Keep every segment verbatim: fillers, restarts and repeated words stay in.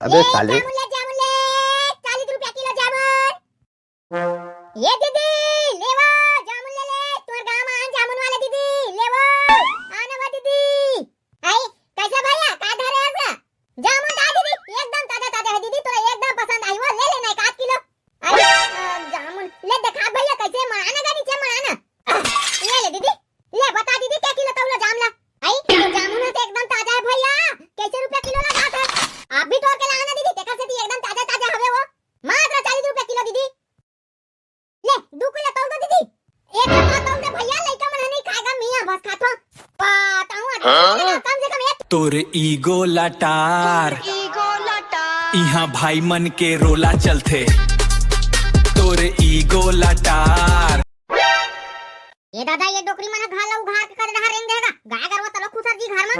अबे ए, साले। जामुन ले, जामुन ले, चालीस रुपया किलो जामुन। ये दीदी, ले वो, जामुन ले ले, तोर गांव में आन जामुन वाले दीदी, ले वो, आना वो दीदी। आई, कैसे भैया, का धरे हस गा? जामुन दा दीदी, एकदम ताजा ताजा है दीदी, तोला एकदम पसंद आई, वो ले लेना एक आध किलो। आई, अ, जामुन, ले देखा भैया, कैसे मड़ाना गा नीचे मड़ाना। ले ले दीदी, ले बता दीदी, के किलो तौला जाम ला। आई, तो जामुन है तो एकदम ताजा है भैया, कैसे रुपया किलो लगात है? आप भी तोड़ के लाना दीदी, तेकर से एकदम ताजा ताजा हवे वो। मात्र चालीस रुपया किलो दीदी। ले, दू किलो तौल दो दीदी। एक किलो तौल दे भैया, लइका मन ह नहीं खाएगा, मियाँ बस खाथो। बताऊं, हाँ? कम से कम एक तोर ईगो लटार। ईगो लटार। इहाँ भाई मन के रोला चलथे। तोर ईगो लटार। ये दादा, ये डोकरी मन ह घर ला उघार के करे डहर रेंग देगा। गाय गरवा तलो खुसर जी घर म।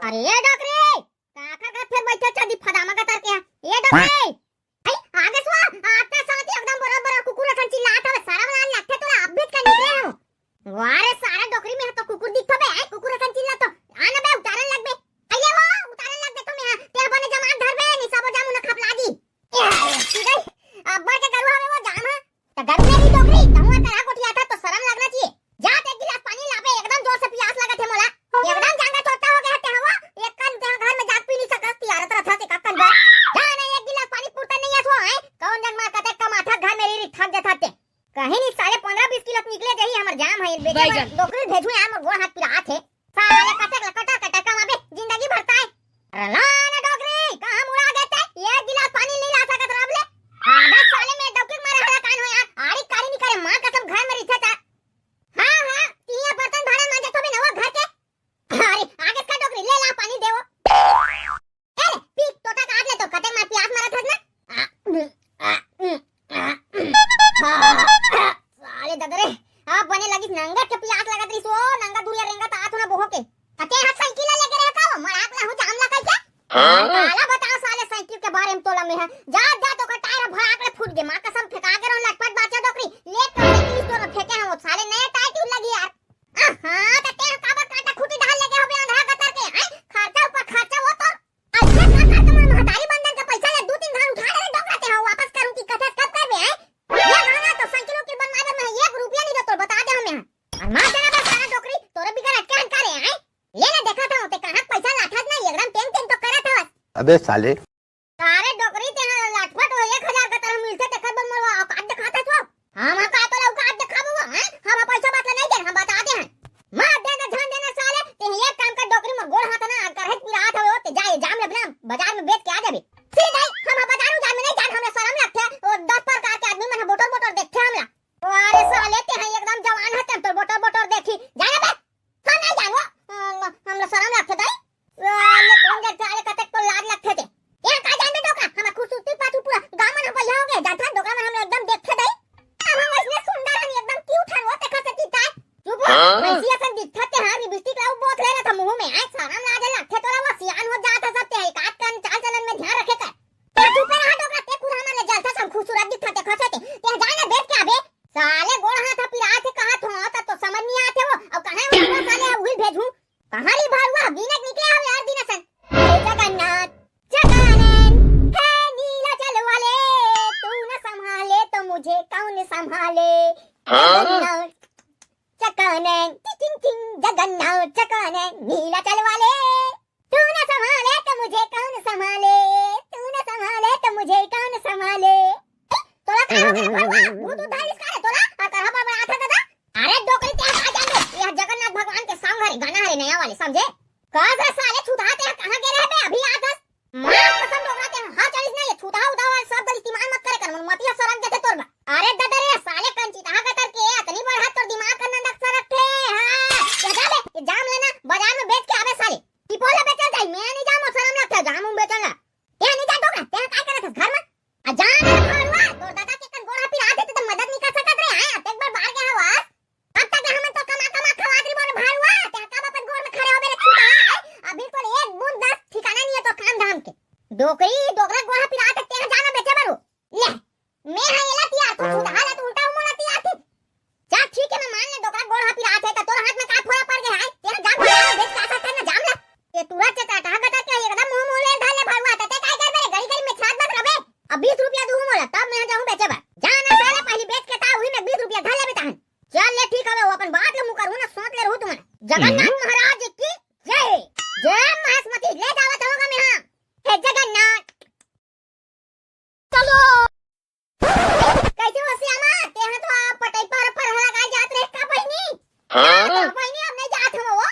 अरे ये डोकरी, काकर घर फेर बैठे चदी फदामा कतर के। ये डोकरी, आई, आगे सुआ, आते साथ ही एकदम बरोबर कुकुर असन चिल्लात हवे, शरम लाज लगथे तोला, अब भी का निकले हो। वाह रे, सारा डोकरी में तो कुकुर दिखतो बे, आई, कुकुर असन चिल्ला तो, आना बे, उतारन लग बे। अइले वो, उतारन लग बे तो मैं, ते बने जमात धर बे, निसा वो जामुन खप लागी। ए, सीधे, अब्बड़ के गरु हवे वो जाम ह। त गरु मेरी डोकरी, तहूँ अगर आ गोठियाथस तो शरम लगना चाहिए। जा ते एक गिलास पानी लाबे, एकदम जोर से पियास लगत हे मोला। एकदम जांगर चोट्टा हो गया ते हवा, एक कन ते घर में जाके पी नहीं सकस, तियारत रथस एक कन बे। जा ना, एक गिलास पानी पुरता नहीं है थो, हैं? कौन जन मार कते कमाथस घर मेरी री थक जथस ते। कहीं नहीं साले पन्द्रह बीस किलो निकले जाही हमर जाम है, बेटे बैगन। डोकरी भेजू यार, मोर गोड़ हाथ पिरात हे। साले कटक ल कटक कटक कमाबे, जिंदगी भर ताए। अरे ला ना डोकरी, कहाँ मुड़ा गए ते? एक गिलास पानी नहीं ला सकत रब ले। आधा साले में डौकी मारे हला कान हो यार, आड़ी कारी नहीं करे, माँ कसम घर में रहिथे ता। हाँ, हाँ, तिया बर्तन भाड़ा मांजे तो भी नवा घर के। अरे, आगे का डोकरी, ले ला पानी देवो। ए रे, पी, तोता का आग ले तो, कते मार पियास मारत हस ना? आ, आ, आ, आ, आ। साले ददरे, अब बने लगिस नंगत के पियास लगत रहिस ओ, नंगत दुरिया रेंगत आत हो ना बोहो के। कते हाथ साइकिल लेके रहे का वो, मड़ाक ला हो जाम ला कैसे? हाँ? काला बताओ साले साइकिल के बारे में तोला में है। जा, जा, तो का टायर भड़ाक ले फूट गे, माँ कसम फेंका के रहो लटपट बाचा डोकरी, ले तो साइकिल तो फेंके हैं वो, साले नया टायर ट्यूब लगी यार। हाँ, त तें काबर कांटा खूंटी डाल लेगे होबे अंधरा गतर के, हैं? खर्चा ऊपर खर्चा वो तो। अइसे का करके मोर महतारी बंधन के पैसा ले दू तीन धान उठा ले रे डोकरा ते, हाँ, वापस करूँ कि कथस कब करबे, हैं? ये गाना तो साइकिल उकिल बनवाए बर मैं एक रुपया नहीं देतो, बता दे हमें। और मार देना बस सारा डोकरी, तोरे बिगर अटके हन का रे, हैं? ले ना देखा था, ते कहाँ पैसा लाथस ना, एकदम टेंग टेंग तो करत हवस। अबे साले। अरे डोकरी, तें ह लटपट हो, एक हजार का तरह मिलथे, तेकर बर मोर औकात दिखात हस वो। हम ह का तोला औकात दिखाबो वो, हैं? हम ह पैसा बात ला नहीं देन, हम बता दे हन। मत दे ना, झन देना साले, तें ह एक काम कर डोकरी, मोर गोड़ हाथ ना, करहे पिरात हवे वो, ते जा ये जाम ले बना, बाजार में बेच के आ जाबे। सीधा ही, हम ह बाजार उजार में नहीं जान, हमला शरम लगथे, वो दस प्रकार के आदमी मन ह बोटर बोटर देखथे हमला। ओ अरे साले, तें ह एकदम जवान हस, तें तोर बोटर बोटर देखही, जा ना बे। हम नहीं जान वो, हम, हमला शरम लगथे दाई। साले कौन जानथे, अरे कतक तो लाज लगथे ते। ये का जानबे डोकरा, हमर खूबसूरती पाछू पूरा गांव मन ह बइहा हो गे, जानथा डोकरा मन हमला एकदम देखथे दाई। हम वइसने सुंदर हन, एकदम क्यूट हन, वो तेखर से चिताय। चुप हो, हाँ? भैंसी असन दिखथे ते, हाँ, लिपस्टिक ला वो बोत ले रहा था मुंह में, आय शरम लाज लगथे तोला, वो सियान हो जात ह सब ते, एक आध कन चाल चलन में ध्यान रखे कर। ते चुपे रहा डोकरा, ते खुद हमर ले जलथस, हम खूबसूरत दिखथन ते खसे ते। ते जाए ना बेच के आबे। साले गोड़ हाथ ह पिरात हे कहत हो, त तो समझ नहीं आत हे वो। अब कहाँ है वो साले, उही भेजू। कहाँ री भरुआ, गिनक निकले हो यार दिन असन। हे जगन्नाथ, जगन्नाथ, हे नीलाचल वाले, तू न संभाले तो मुझे कौन संभाले? हाँ? जगन्नाथ, चकाने, टिचिंग चिंग, जगन्नाथ, चकाने, नीलाचल वाले। तू न संभाले तो मुझे कौन संभाले, तू न संभाले तो मुझे कौन संभाले। तोला का हो गे रे भरुआ? भूत उद्धार इसका रे तोला? और करहा बड़बड़ात हस दादा? अरे डोकरी, तें का जानबे? ये जगन्नाथ भगवान के song हरे, गाना हरे नया वाले, समझे? कस रे साले छुतहा, तें कहाँ गे रहे बे? अभी आत हस। माँ कसम डोकरा, तें हर चलिस ना ये छुतहा उतहा वाले शब्द इस्तेमाल मत करे कर, मोर मतिया सरक जथे तोर बर। अरे ददा रे साले कंचितहा गतर के, अतनी बड़हर तोर दिमाग कर नंदक सरक थे, हाँ। ये जा बे, ये जाम लेना, बाजार में बेच के आबे साले। टिपोला बेचल जाई, मैं नहीं जामो, शरम लगथे जाम उम बेचल ला। तें नहीं जा डोकरा, तें काय करत हस घर में? आ जा ना भरुआ, तोर दादा के कन गोड़ ह पिरात हे, त मदद नहीं कर सकत रे, हैं? अतेक बार बाहर गया हवस। अब तक हमन तो कमा कमा खवात रही बोल भरुआ, तें कब अपन गोड़ में खड़े होबे रे छुतहा, हैं? अभी तो एक बूंद दस ठिकाना नहीं है तो काम धाम के। डोकरी, डोकरा गोड़ ह पिरात हे, तें जाना बेचे बर हो। ले, मैं हा एला तियार तो छुतहा ला तो उल्टा मोला तियार थे। चल ठीक है, मैं मान ले डोकरा गोड़ हा पिरात हे, त तोर हाथ में का फोड़ा पड़ गया है? तेरा जाम पड़ा है, बेच के आ सकता है ना जाम ला। ये तुरंत चटाटा गतर के एकदम मुंह मुंह ले धर ले भरुआ, त ते काय कर मेरे गड़ी गड़ी में अब बीस रुपया दूहू मोला, तब मैं जाहूँ बेचे बर। जा ना साले, पहिली बेच के ता, उही में बीस रुपया धर लेबे तहन। चल ले, ठीक हवे, वो अपन बात ले मुकर, हूँ ना सोच ले रहू तुमन। जगन्नाथ महाराज की जय। जय महेशमती, ले जावत होगा मैं, हाँ। हे जगन्नाथ। चलो। कैसे हो श्यामा? तेहा तो आप पटई पर परहा लगाए जात रहे का बहिनी? हाँ? का बहिनी, अब नहीं जात हो वो?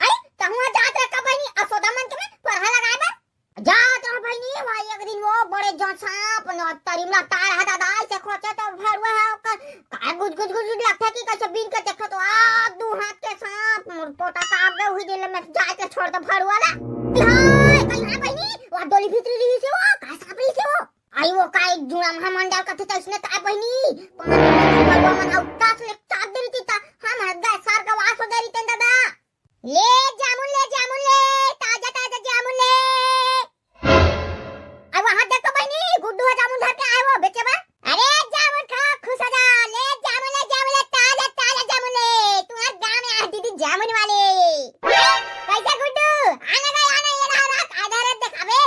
अरे, तहुआ जात रहे का बहिनी? असोदा मन के में परहा लगाए बर? जात रहो बहिनी, वहाँ एक दिन वो बड़े जो सांप न तरिमला तार है दादा, ऐसे खोचे तो भरुआ है ओकर, काय गुज गुज गुज गुज लगता कि कैसे बीन के देखो तो आ दू हाथ के सांप, मोर पोटा काट दे हुई दिल में, जाए के छोड़ दे भरुआ ला। हाय, कहीं ना बहिनी, वो डोली भीतरी रही से वो, काय सांप रही से वो? आई वो काय जुड़ा महा मंडल कथे तो इसने काय बहिनी, पानी में भरुआ मन अवकाश ले चाप दे रही थी ता, हम हद गए सार का वास हो गए रही तेन दादा। ले जामुन ले, जामुन ले, ताजा ताजा जामुन ले। अब वहां देखो बहिनी, गुड्डू ह जामुन धर के आए वो बेचे बर। अरे जामुन खा, खुश हो जा। ले जामुन ले, जामुन ले, ताजा ताजा जामुन ले। तुम्हारे गांव में आज दीदी जामुन वाले। कैसे गुड्डू? आना भाई आना, ये रहा रहा, आधा रात दिखावे।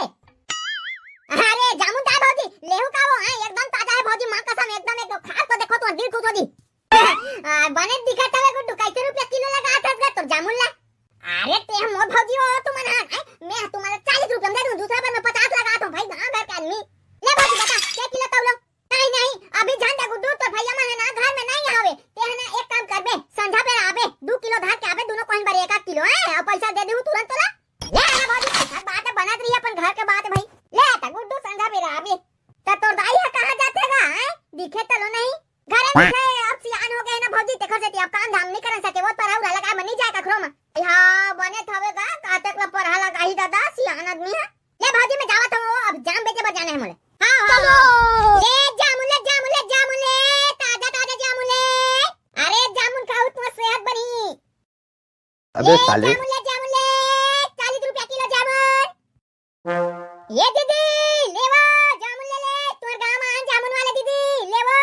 अरे जामुन का है भौजी, लेहू का वो? हाँ, एकदम ताजा है भौजी, माँ कसम, एकदम एकदम खा तो देखो, तुम्हारा दिल खुश हो जी। आ, बने दिखत हवे गुड्डू, कैसे रुपया किलो लगात हस गा तोर जामुन ला? अरे ते हम मोर भौजी हो तुमन हा, हैं? मैं तुम्हारा चालीस रुपया में दे दूं, दूसरा बार मैं पचास लगात हूँ भाई, गाँव घर के आदमी। ले भौजी बता, के किलो तौलो? नहीं नहीं, अभी जान दे गुड्डू, तोर भैया मन है ना घर में नहीं आवे, ते है ना एक काम करबे, संझा पे आबे, दू किलो धर के आबे, दोनों कोहिन बर एक आध किलो है, और पैसा दे देहू तुरंत तोला। ले ना भौजी, पैसा के बात है, बनत रही अपन घर के बात है भाई। ले ता गुड्डू संझा पे आबे। ता तोर दाई है कहाँ जाते गा, हैं? दिखे तलो नहीं। घरे में थे, अब सियान हो गए ना भौजी, तेखर सेती अब काम धाम नहीं करन सके, वो परहा उरहा लगाए बर नहीं जाए कखरो में। हाँ, बने थवे गा, कातेक ला परहा लगाही दादा, सियान आदमी है। ले भौजी, मैं जावत हूँ, अब जाम बेचे बर जाना है मोला। हाँ, हाँ, चलो। हाँ। ले जामुन ले, जामुन ले, जामुन ले, ताजा, ताजा जामुन ले। अरे जामुन खाऊ, तुम्हार सेहत बनी। अबे ले साले। जामुन ले, जामुन ले, चालीस रुपया किलो जामुन। ये दीदी, लेवो, जामुन ले ले, तुम्हारे गांव में आन जामुन वाले दीदी, लेवो,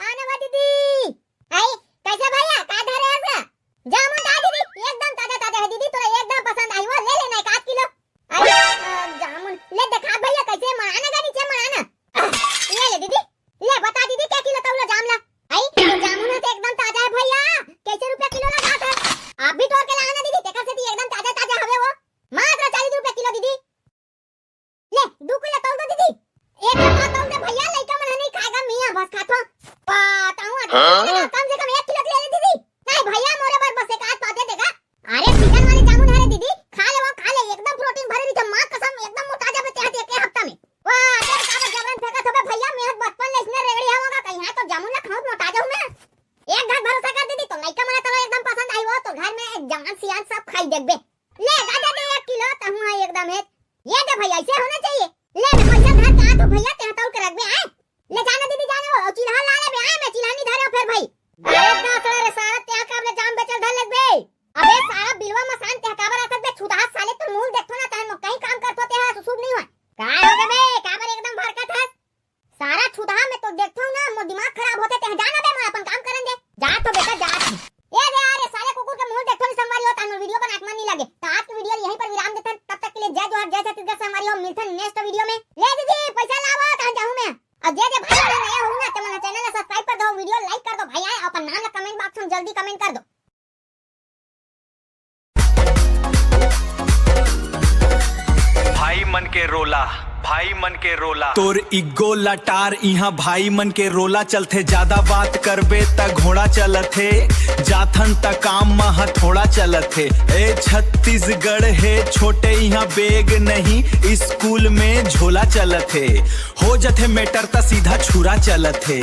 आना वो दीदी। आई, कैसे भैया, का धरे हस गा? जामुन का दीदी, एकदम ताजा ताजा है दीदी, तोला एकदम पसंद आई, वो ले लेना एक आध किलो। आई, अ, जामुन, ले देखा भैया, कैसे मड़ाना का नीचे मड़ाना। अ, ये ले दीदी, ले बता दीदी, के किलो तौला जाम ला? आई, तो जामुन है तो एकदम ताजा है भैया, कैसे रुपया किलो लगात है? आप भी तोड़ के लाना दीदी, तेकर सेती एकदम ताजा ताजा हवे वो। मात्र चालीस रुपया किलो दीदी। ले, दू किलो तौल दो दीदी। एक किलो तौल दे भैया, लइका मन ह नहीं खाएगा, मियाँ बस खाथो। बताऊँ, हाँ? कम से कम एक किलो ले ले दीदी। नहीं भैया, मोरे बर बस एक आध पाव दे देगा। अरे सीजन वाले जामुन हरे दीदी, खा ले वो, खा ले, एकदम प्रोटीन भरे रहिथे, माँ कसम, एकदम मोटा जाबे तेहा एक हफ्ता में। वाह, तेरे का जबरन फेंकत होबे भैया, मैं बचपन ले इसने रेगड़ी हवं गा, कहीं तो जामुन ला खाऊं मोटा जाऊं मैं। एक घात भरोसा कर दीदी, तो लइका मन तोला एकदम पसंद आई वो, तो घर में जान सियान सब खाई देखबे। ले गा दे दे एक किलो, तहूँ है एकदम है। ये दे भैया, ऐसे होना चाहिए। ले मैं पैसा धर के आत हूँ भैया, तेहा तौल के रखबे आए। ले जाना दीदी, जाना वो, चिल्हा ला लेबे आए, मैं चिल्हा नहीं धरे फिर भाई। अरे दस रे सारा, तेहा काबर ले जाम बेचल धर लगबे। अबे सारा बिलवा मसान, तेहा काबर आथस बे छुदहा साले, तो मुंह देखो ना, तहन कहीं काम करथो तेहा सुसुब नहीं हुआ। काय हो गे बे, काबर एकदम भड़कत हस? सारा छुदहा में तो देखथो ना, मोर दिमाग खराब होथे, तेहा जाना बे, मैं अपन काम करन दे। जा तो बेटा, जा। ए दे, अरे साले कुकुर के मुंह देखथो नहीं संगवारी हो, तान मोर वीडियो बनात मन नहीं लगे। तो आज की वीडियो यहीं पर विराम देथन। तब तक के लिए जय जोहार, जय छत्तीसगढ़ संगवारी हो, मिलथन नेक्स्ट वीडियो में। ले दीदी, पैसा लावा, तान जाहूं मैं। और जे जे भाई मन नया हो ना, ते मन चैनल ला सब्सक्राइब कर दो, वीडियो लाइक कर दो भाई, आए अपन नाम ला कमेंट बॉक्स में जल्दी कमेंट कर दो। भाई मन के रोला, भाई मन के रोला। तोर इग्गो लटार इहाँ भाई मन के रोला चलथे, ज्यादा बात करबे त घोड़ा चलथे, जाथन त काम म हथौड़ा चलथे। ए छत्तीसगढ़ हे छोटे इहाँ बेग नहीं, स्कूल में झोला चलथे, हो जथे मैटर त सीधा छुरा चलथे।